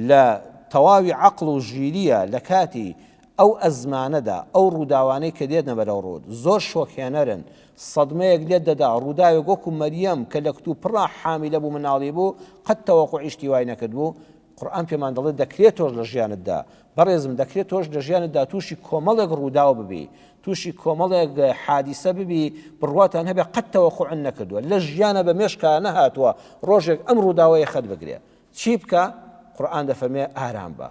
لە تەواوی عەقڵ و ژیرییە لە کاتی ئەو ئەزمانەدا، ئەو ڕووداوانەی کە دێتنە بەرەو ڕووت زۆر شۆکهێنەرن، سەدمەیەک لێت دەدا، ڕووداوێک وەکو مەریەم کە لە کتوپڕا حامیلە بوو مناڵی بوو، قەت تەوەقوعی شتی وای نەکردبوو، قورئان پێمان دەڵێت دەکرێت تۆش لە ژیانتدا، بەڕێزم دەکرێت تۆش لە ژیانتدا تووشی کۆمەڵێک ڕووداو ببی، تووشی کۆمەڵێک حادیسە ببی، بڕواتان هەبێ قەت تەوەقوعت نەکردووە، لە ژیانا بە مێشکا نەهاتووە ڕۆژێک ئەم ڕووداوە یەخەت بگرێ. چی بکە؟ قورئان دەفەرمێ ئارام بە.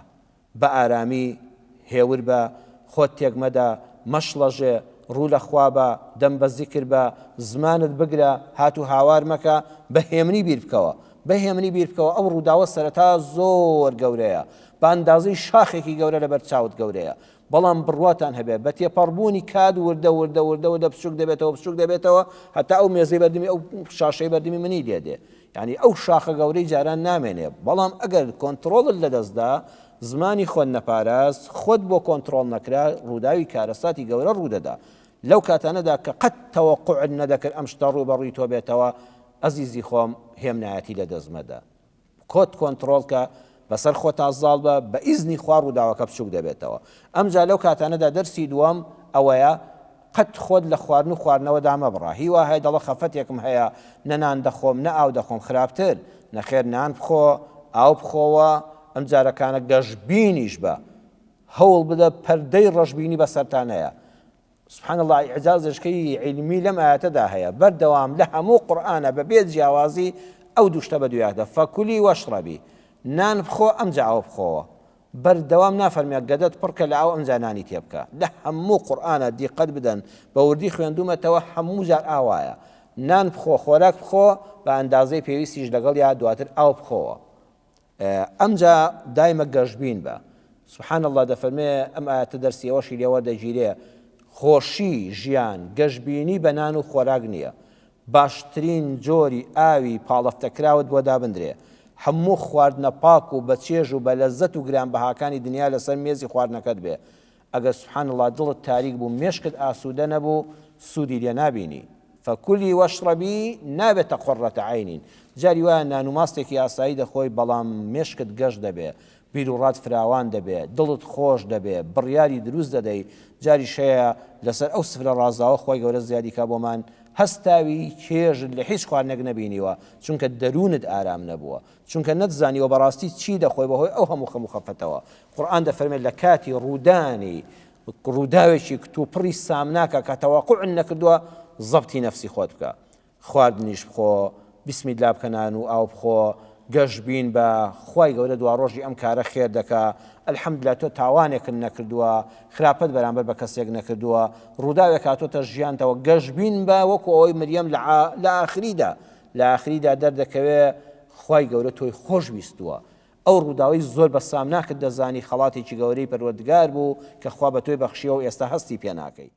بە ئارامی هێور بە، خۆت تێک مەدە، مەشڵەژێ، ڕوو لە خوا بە، دەم بە زیکر بە، زمانت بگرە، هات و هاوار مەکە، بە هێمنی بیر بکەوە. بە هێمنی بیر بکەوە، ئەو ڕووداوە سەرەتا زۆر گەورەیە، بە ئەندازەی شاخێکی گەورە لەبەر چاوت گەورەیە، بەڵام بڕواتان هەبێ بە تێپەڕبوونی کات وردە وردە وردە وردە بچووک دەبێتەوە بچووک دەبێتەوە هەتا ئەو مێزەی بەردمی ئەو شاشەی بەردمی منی لێ دێ یعنی ئەو شاخە گەورەی جاران نامێنێ بەڵام ئەگەر کۆنتترۆڵت لەدەستدا زمانی خۆت نەپاراست خۆت بۆ کۆنتترۆڵ نەکرا ڕووداوی کارەساتی گەورە ڕوودەدا لەو کاتانەدا کە قەت تەوەقعت نەدەکرد ئەم شتە ڕوو بە ڕووی تۆ بێتەوە ئەزیزی خۆم هێمنایەتی لەدەست مەدە خۆت کۆنتڕۆڵ کە، بەسەر خۆتا زاڵ بە، بە ئیزنی خوا ڕووداوەکە بچووک دەبێتەوە. ئەمجا لەو کاتانەدا دەرسی دووەم ئەوەیە، قەت خۆت لە خواردن و خواردنەوەدا مەبڕە. هی وا هەیە دەڵێ خەفەتێکم هەیە، نە نان دەخۆم، نە ئاو دەخۆم، خراپتر، نەخێر نان بخۆ، ئاو بخۆوە، ئەمجارەکانە گەشبینیش بە. هەوڵ بدە پەردەی ڕەشبینی بەسەرتا نەیە. سبحان اللە ئیعجازێکەی عیلمی لەم ئایەتەدا هەیە بەردەوام لە هەموو قورئانە بە بێ جیاوازی ئەو دوو شتە بەدویاتە فەکولی وەشڕەبی نان بخۆ ئەمجا ئاو بخۆوە بەردەوام نافەرمێ گەدەت پڕکە لە ئاو ئەمجا نانی تێ بکە لە هەموو قورئانە دیقەت بدەن بە وردی خوێندومەتەوە هەموو جار ئاوایە نان بخۆ خۆراک بخۆ بە ئەندازەی پێویستیش لەگەڵیا دواتر ئاو بخۆوە ئەمجا دایمە گەشبین بە. سبحان اللە دەفەرمێ ئەم ئایەتە دەرسی ئەوەشی لێ وەردەگیرێ خۆشی ژیان گەشبینی بە نان و خۆراک نییە باشترین جۆری ئاوی پاڵەفتەکراوت بۆ دابندرێ هەموو خواردنە پاک و بەچێژ و بەلەزەت و گرانبەهاکانی دنیا لەسەر مێزی خواردنەکەت بێ ئەگەر سبحان اللە دڵت تاریک بوو مێشکت ئاسوودە نەبوو سوودی لێ نابینی فکلی واشربی نابێتە قرة عین جاری وایە نان و ماستێکی ئاسایی دەخۆی بەڵام مێشکت گەش دەبێ بیروڕات فراوان دەبێ دڵت خۆش دەبێ بڕیاری دروست دەدەی جاریش هەیە لەسەر ئەو سفرە ڕازاوە خوای گەورە زیادی کا بۆمان هەستاوی چێژت لە هیچ خواردنێک نەبینیوە چونکە دەروونت ئارام نەبووە چونکە نەتزانیوە بەڕاستی چی دەخۆی بەهۆی ئەو هەموو خەم و خەفەتەوە. قورئان دەفەرمێت لە کاتی ڕوودانی ڕووداوێکی کتوپڕی سامناکە کە تەوەقوعت نەکردووە زەبتی نەفسی خۆت بکە. خواردنیش بخۆ، بسم اللە بکە نان و ئاو بخۆ، گەشبین بە، خوای گەورە دواڕۆژی ئەم کارە خێر دەکا، الحمدللە تۆ تاوانێکت نەکردووە، خراپەت بەرامبەر بە کەسێک نەکردووە، ڕووداوێک هاتۆتە ژیانتەوە گەشبین بە وەکو ئەوەی مریەم لە ئاخریدا لە ئاخریدا دەردەکەوێ خوای گەورە تۆی خۆش ویستووە ئەو ڕووداوەی زۆر بە سامناکت دەزانی خەڵاتێکی گەورەی پەروەردگار بوو کە خوا بە تۆی بەخشیوە و ئێستا هەستی پێ ناکەی.